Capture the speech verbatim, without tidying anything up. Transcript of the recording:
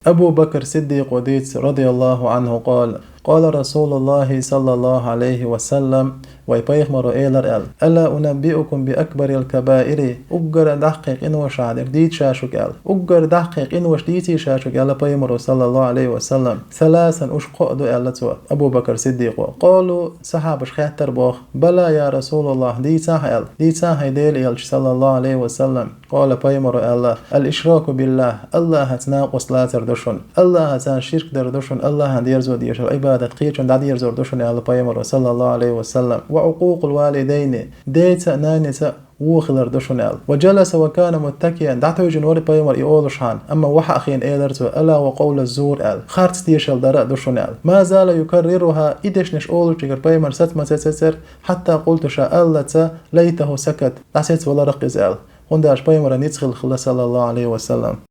Абу Бакр Сиддикъо дийцар, رضي الله عنه قال: قال رسول الله صلى الله عليه وسلم, вай пайхамаро элира аьлла: ألا أنبئكم بأكبر الكبائر, уггар доккхий къиношах дийций ша шуьга аьлла. Уггар доккхий къинош дийций ша шуьга аьлла пайхамаро, صلى الله عليه وسلم. ثلاثا, уж кхоъ ду аьлла цо, Абу Бакр Сиддикъо. قالوا, сахьабаша хаьттар боху: بلى يا رسول الله, дийцахьа аьлла, дийцахьа хӀай Делан элча, صلى الله عليه وسلم. قال, пайхамаро аьлла: الإشراك بالله, АллахӀаца накъост лацар ду шуна, АллахӀаца ширк дар ду шуна, АллахӀана дерзо дезаш, Ӏибадат кхечунна дӀадерзор ду шуна аьлла пайхамаро, صلى الله عليه وسلم. وعقوق الوالدين, деца а, нанеца а во хилар ду шуна аьлла. وجلس وكان متكئا, дӀатевжина вара пайхамар и олушхьана, амма вахьа а хиъна элира цо: ألا وقول الزور аьлла, харц тешал дар а ду шуна аьлла. ما زال يكررها, и дешнаш олучуьнгара пайхамар саца ма сецира, حتى قلت, ша аьллалц, ليته سكت, дӀасецваларах иза аьлла. ХӀунда аьлча пайхамаран ницкъ хилла, صلى الله عليه وسلم.